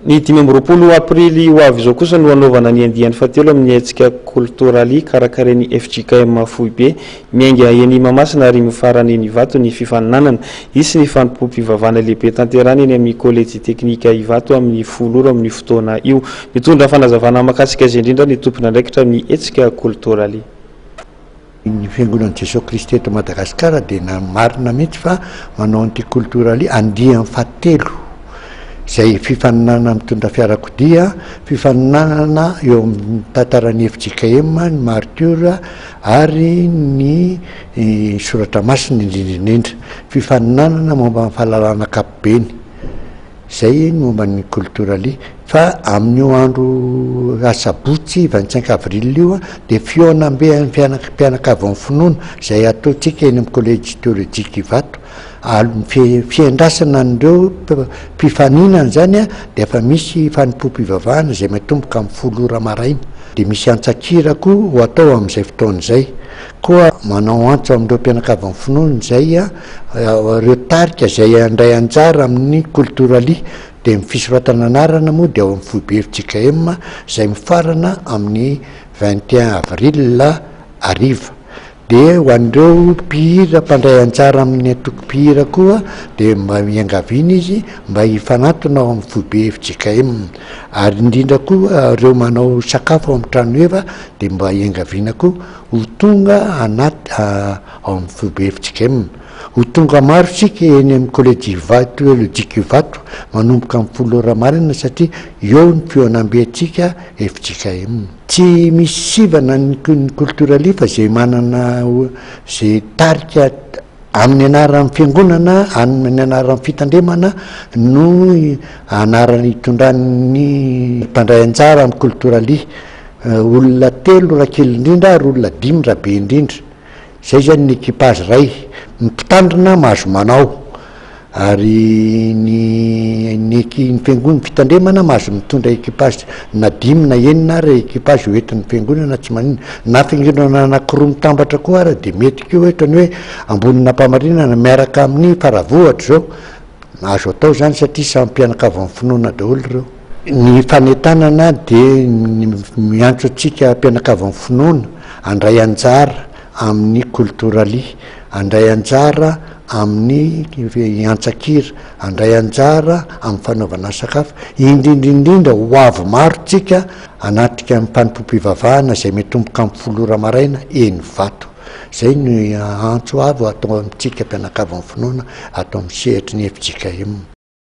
Ny 25 aprily ho avy izao kosa no hanaovana ny andiany fahatelo amin'ny hetsika Kolotoraly karakarain'ny fjkm Foibe. Miainga eny Mahamasina ary mifarana eny Ivato ny fifaninanana. Hisy ny fanompoam-pivavahana lehibe tanterahina eny amin'ny Kolejy Teknika Ivato amin'ny 10 ora amin'io fotoana io. Mitondra fanazavana mahakasika izay indrindra ny tompon'andraikitra amin'ny hetsika Kolotoraly. Ny Fiangonan'i Jesoa Kristy eto Madagasikara dia namarina mihitsy fa manao an'ity Kolotoraly andiany fahatelo, izay fifaninanana mitondra fiarakodia, fifaninanana eo amin'ny tantaran'ny fjkm, ny martiora ary ny soratra masina indrindra indrindra, fifaninanana momba ny fahalalana ankapobeny. Zay ny momba ny Kolotoraly. Fa amin'io andro asabotsy 25 avril io dia fihaonambe an'ny mpianakavin'ny finoana izay ataontsika eny amin'ny Kolejy Teolojika Ivato. Alohan'ny fiandrasana an'ireo mpifaninana izany dia efa misy fanompoam-pivavahana izay matomboka amin'ny 10 ora maraina. Dia misy antsan-kira koa ho atao amin'izay fotoana izay. Koa manao antso amin'ireo mpianakavin'ny finoana izay ireo tarika izay handray anjara amin'ny Kolotoraly dia ny fisoratana anarana moa dia ao amin'ny foibe fjkm izay mifarana amin'ny 21 avril hariva. Dia ho an'ireo mpihira mpandray anjara amin'ny antoko mpihira koa dia mba iangaviana izy mba hifanatona ao amin'ny foibe fjkm. Ary indrindra koa ireo manao sakafo ao amin'ny trano heva dia mba iangaviana koa ho tonga anaty ao amin'ny foibe fjkm. Ho tonga maro isika eny amin'ny Kolejy Ivato Teolojika Ivato manomboka amin'ny 10 ora maraina satria eo ny fihaonambentsika fjkm. Tsy misy sivana ny Kolotoralia fa izay manana izay tarika amin'ny anaran'ny fiangonana, amin'ny anaran'ny fitandremana no anarana itondran'ny mpandray anjara amin'ny Kolotoralia. Olona telo raha kely indrindra ary olona dimy raha be indrindra. Izay izany ny équipage iray. Ny mpitandrina mahazo manao. Ary ny ny eki- ny fiangonana, ny fitandremana mahazo mitondra équipage na dimy na enina ary équipage ho entin'ny fiangonana tsy maninona. Na fiangonana anankiroa mitambatra koa ary dia mety koa ohatra ny hoe Ambonin'Ampamarinana miaraka amin'ny Faravohitra izao. Azo atao izany satria samy mpianakavin'ny finoana daholo ireo. Ny fanentanana dia miantso antsika mpianakavin'ny finoana handray anjara amin'ny Kolotoralia, handray anjara amin'ny antsan-kira, handray anjara amin'ny fanaovana sakafo, indrindra indrindra ho avy maro tsika hanatrika ny fanompoam-pivavahana izay mitomboka amin'ny 10 ora maraina eny Ivato. Izay no antso avo atao amintsika mpianakavin'ny finoana ato amin'ny sehatry ny fjkm.